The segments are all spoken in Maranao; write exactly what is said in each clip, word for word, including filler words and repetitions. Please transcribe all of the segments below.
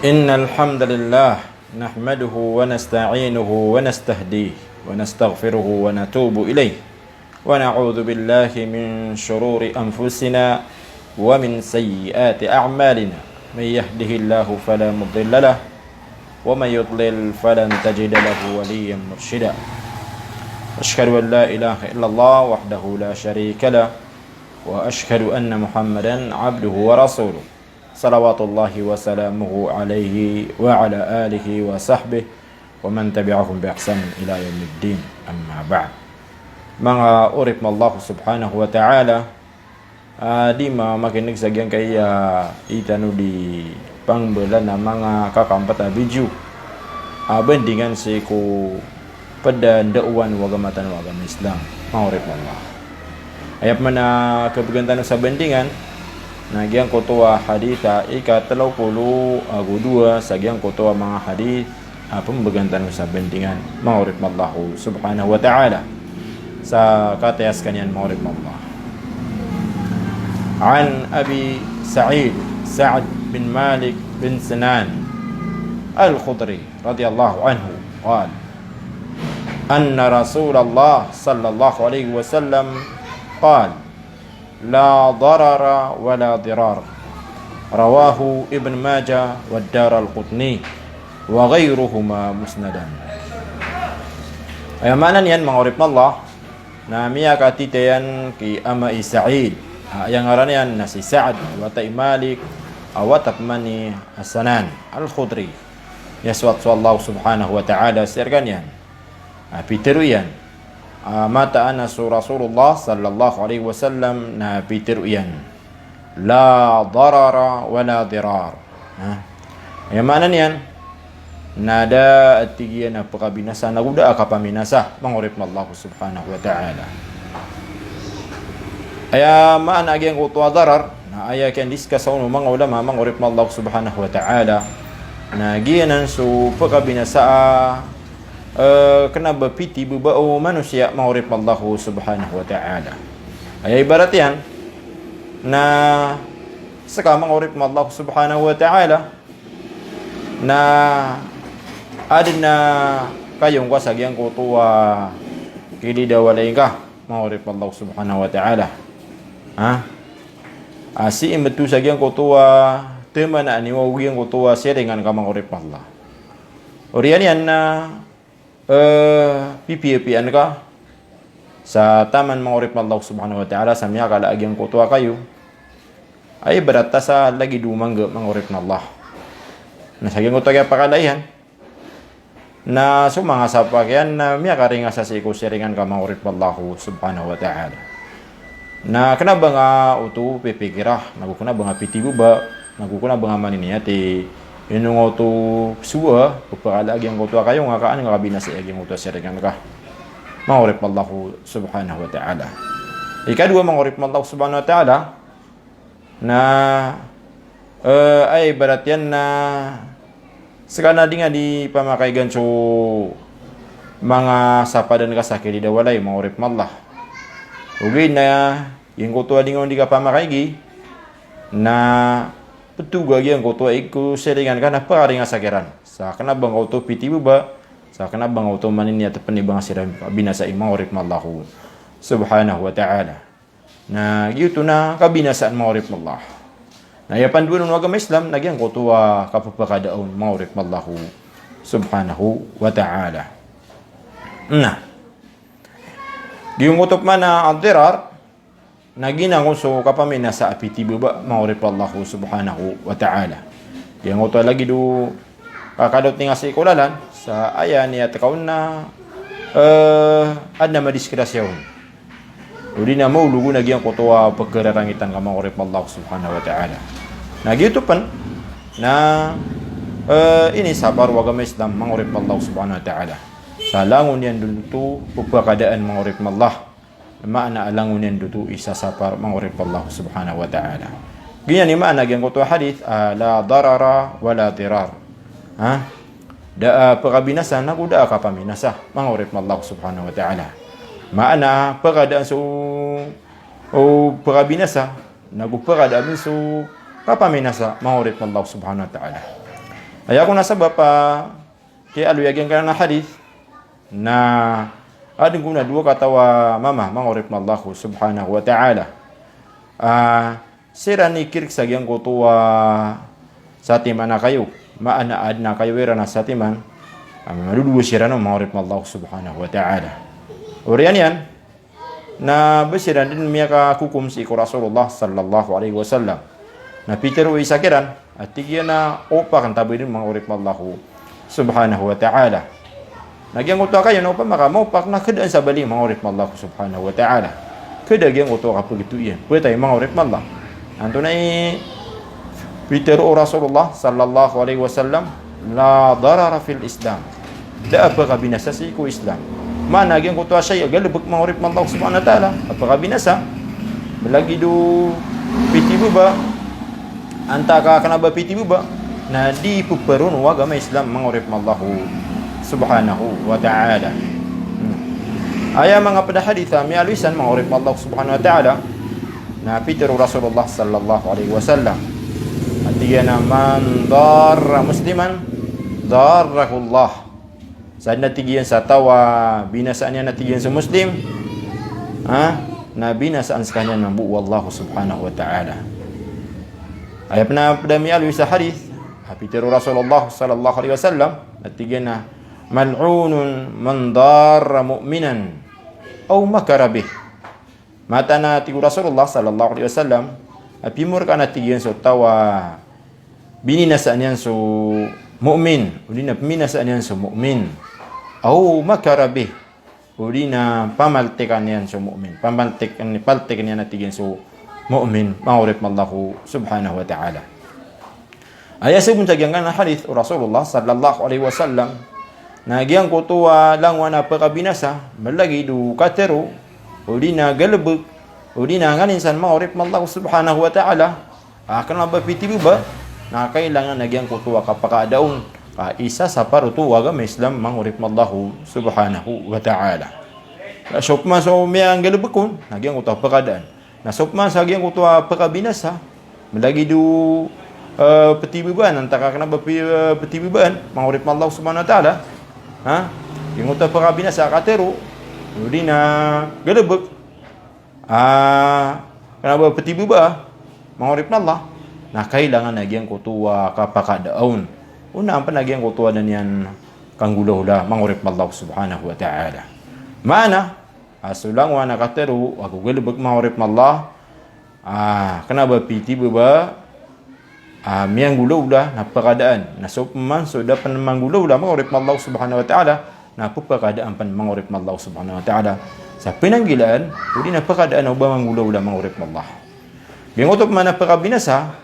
إن الحمد لله نحمده ونستعينه ونستهديه ونستغفره ونتوب إليه، ونعوذ بالله من شرور أنفسنا ومن سيئات أعمالنا. من يهده الله فلا مضل له، ومن يضلل فلن تجد له وليا مرشدا. أشهد أن لا إله إلا الله وحده لا شريك له، وأشهد أن محمدا عبده ورسوله. صلوات الله وسلامه عليه وعلى آله وصحبه ومن تبعهم بإحسان إلى يوم الدين. أما بعد. Manga oripn o Allah subhanahu wa ta'ala, a, di ma makineg sa giyangkaya itano di pangmbala na manga kakampt a video a bandingan sii ko pd a ndaowan o agama tano a agama Islam, manga oripn o Allah. Aya pman a khabgan tano sa bandingan na giyangkoto a hadith a ika tlo polo ago dowa sa giyangkoto a manga hadith a pmbgan tano sa bandingan, manga oripn o Allah subhanahu wa ta'ala. Sa kataya skaniyan, manga oripn o Allah. عن أبي سعيد سعد بن مالك بن سنان الخدري رضي الله عنه قال: أن رسول الله صلى الله عليه وسلم قال: لا ضرر ولا ضرار. رواه ابن ماجه والدارقطني وغيرهما مسندا. Aya maana niyan, manga oripn o Allah, na miyakatitayan ki ama i Sa'id, a, aya ngaran iyan na si Sa'd, wata i Malik, a, wata pman i Sanan Al-Khudri. Aya so Allah subhanahu wa ta'ala sii rkaniyan a pitharo iyan a mataan a so Rasulullah sallallahu alaihi wasallam na pitharo iyan: لا ضرر ولا ضرار. Ha? Aya maana niyan na da a tig iyan a pkabinasa nago da a kapaminasa, manga oripn o Allah subhanahu wa ta'ala. Aya maana a giyangkoto a darar na aya kiyandiscuss o manga ulama, manga oripn o Allah subhanahu wa ta'ala, na giyanan so pkabinasa a, e, kna ba pithibaba o manosiya, manga oripn o Allah subhanahu wa ta'ala. Aya ibarat iyan na ska, manga oripn o Allah subhanahu wa ta'ala, na adn a kayong ka sa giyangkoto a kilid a walay ngka, manga oripn o Allah subhanahu wa ta'ala. Ha? A sii mbto sa giyangkoto a taman a aniwa o giyangkoto a siringan ka, manga oripn o Allah. Oriyan iyan na, e, pipiyapiyan ka sa taman, manga oripn o Allah subhanahu wa ta'ala, sa miyakala a giyangkoto a kayo. Aya ibarat a sa lagid o mangga, manga oripn o Allah. Na sa giyangkoto a kiyapakala iyan na so manga sapak iyan na miyakaringasa sii ko siringan ka, manga oripn o Allah subhanahu wa ta'ala. Na kna ba nga oto pipikira, nago kna ba nga pithibaba, nago kna ba nga maniniyat i ino nga oto psowa, pphakala a giyangkoto a kayo nga ka an nga kabinasa a giyangkoto a siringan ka, manga oripn o Allah subhanahu wa ta'ala. Ikadowa, manga oripn o Allah subhanahu wa ta'ala, na, e, aya ibarat iyan na ska na di nga di pamakaigan so manga sapadan ka sa kilid a walay, manga oripn o Allah. Ogaid na giyangkoto a di nga on di kapamakaigi na pthoga giyangkoto a ig ko siringan ka na pkaringasa kiran. Sa kna ba nga oto pithibaba, sa kna ba nga oto maniniyat pn i ba nga siran kabinasa i, manga oripn o Allah subhanahu wa ta'ala. Na giyoto na kabinasaan, manga oripn o Allah. Na aya pandoan o agama Islam na giyangkoto a kapphakada on, manga oripn o Allah subhanahu wa ta'ala. Na giyangkoto pman a ad-dirar na giyanan so kapaminasa a pithibaba, manga oripn o Allah subhanahu wa ta'ala. Giyangkoto a lagid o kakadot ninga sii ko lalan, sa aya niyat ka on na, e, adn a madisgrasya on. O di na maolog on a giyangkoto a pkhararangitan ka, manga oripn o Allah subhanahu wa ta'ala. Na giyoto pn na, e, inisapar o agama Islam, manga oripn o Allah subhanahu wa ta'ala. Sa langon iyan dn oto pphakadaan, manga oripn o Allah. Maana a langon iyan oto isasapar, manga oripn o Allah subhanahu wa ta'ala. Giyanan i maana giyangkoto a hadith, a, la darara wa la dirar. Ha? Da a pkabinasa nago da a kapaminasa, manga oripn o Allah subhanahu wa ta'ala. Maana pkadaan so, o, pkabinasa nago pkadaan so kapaminasa, manga oripn o Allah subhanahu wa ta'ala. Aya kon a sabap a kiyaaloy a giyangkanan a hadith na adn kon a dowa kataw a mama, manga oripn o Allah subhanahu wa ta'ala. Ah, siran i kirk sa giyangkoto a satiman a kayo. Maana adn a kayo iran a satiman a madodowa siran on, manga oripn o Allah subhanahu wa ta'ala. Oriyan iyan, na ba siran dn miyakakokom sii ko Rasulullah sallallahu alaihi wasallam. Na pitharo o isa kiran a tig iyan a opak antaa ba dn, manga oripn o Allah subhanahu wa ta'ala. Na giyangkoto a kayo na opama ka maopak na khadaan sa bali, manga oripn o Allah subhanahu wa ta'ala. Khada giyangkoto a kapagto iyan. Pwetay, manga oripn o Allah. Antonaa i pitharo o Rasulullah sallallahu alaihi wasallam, "La darara fil Islam." Da a pkabinasa sii ko Islam. Maana giyangkoto a shay a galbk, manga oripn o Allah subhanahu wa ta'ala, a pkabinasa. Lagid o pithibaba, antaa ka kna ba pithibaba, na di ppharo on o agama Islam, manga oripn o Allah subhanahu wa ta'ala. Hmm. Aya manga pd a hadith a miyaaloy san, manga oripn o Allah subhanahu wa ta'ala, na pitharo o Rasulullah sallallahu alaihi wasallam a tig iyan a, "Man darra musliman, darrahu Allah." Sa dn a tig iyan sa taw a binasaan iyan a tig iyan so Muslim, ha? Na binasaan skaniyan mambo o Allah subhanahu wa ta'ala. Aya pn a pd a miyaaloy sa hadith a pitharo o Rasulullah sallallahu alaihi wasallam a tig iyan a, "Mal'unun man darra mu'minan aw makara bih." Mataan a tig o Rasulullah sallallahu alaihi wasallam a pimorkaan a tig iyan so taw a bininasaan iyan so mu'min, odi na pminasaan iyan so mu'min. Aw makara bih, odi na pamaltikan iyan so mu'min. Pamaltik, paltikan iyan a tig iyan so mu'min, manga oripn o Allah subhanahu wa ta'ala. Aya sabap sa giyangkanan a hadith o Rasulullah sallallahu alaihi wasallam na giyangkoto a langowan a pkabinasa, malagid o katharo, odi na galbk, odi na nganin san, manga oripn o Allah subhanahu wa ta'ala, a kna ba pithibaba, na kailangan a giyangkoto a kapakada on ka isasapar oto o agama Islam, manga oripn o Allah subhanahu wa ta'ala. Na so pman so miyanggalbk on, na giyangkoto a pkadaan. Na so pman sa giyangkoto a pkabinasa, malagid o, eh, pthibabaan, antaa ka kna ba pi-, eh, pthibabaan, manga oripn o Allah subhanahu wa ta'ala. Ha? Giyangkoto a pkabinasa a katharo, odi na galbk, ah, kna ba pthibaba, manga oripn o Allah. Na kailangan a giyangkoto a kapakada on. Onaan pn a giyangkoto a da niyan kanggolawla, manga oripn o Allah subhanahu wa ta'ala. Maana a so langowan a katharo ago galbk, manga oripn o Allah, a kna ba pithibaba, a miyanggolawla na pkadaan. Na so pman so da pn manggolawla, manga oripn o Allah subhanahu wa ta'ala, na pphakadaan pn, manga oripn o Allah subhanahu wa ta'ala, sa pnanggilaan, odi na pkadaan o ba manggolawla, manga oripn o Allah. Giyangkoto pman a pkabinasa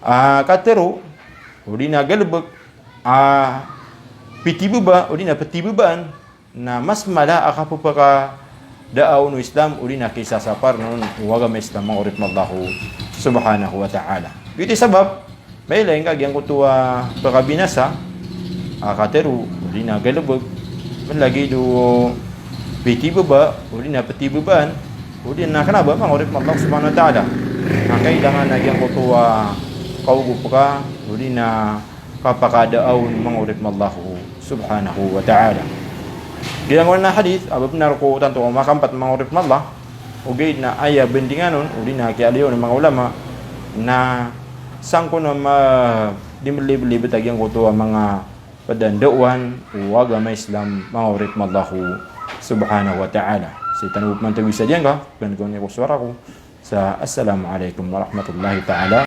a katharo, odi na galbk, a pithibaba, odi na pthibabaan, na mas mala a kapphakada on o Islam, odi na kisasaparan on o agama Islam, manga oripn o Allah subhanahu wa ta'ala. Giyoto i sabap, mailay ngka giyangkoto a pkabinasa a katharo, odi na galbk, malagid o pithibaba, odi na pthibabaan, odi na kna ba, manga oripn o Allah subhanahu wa ta'ala. Na kailangan a giyangkoto a kaogop ka, odi na kapakada on, manga oripn o Allah subhanahu wa ta'ala. Giyangkoto a hadith a ba bnar ko tanto a makampat, manga oripn o Allah, ogaid na aya bandingan on, odi na kiyaaloy on o manga ulama, na sangkono a ma-, di mlibelibet a giyangkoto a manga pd a ndaowan o agama Islam, manga oripn o Allah subhanahu wa ta'ala. Sii tano bo pman tagoi sa giyangka, panggawn iyan ko sowara ko sa assalamu alaikum warahmatullahi ta'ala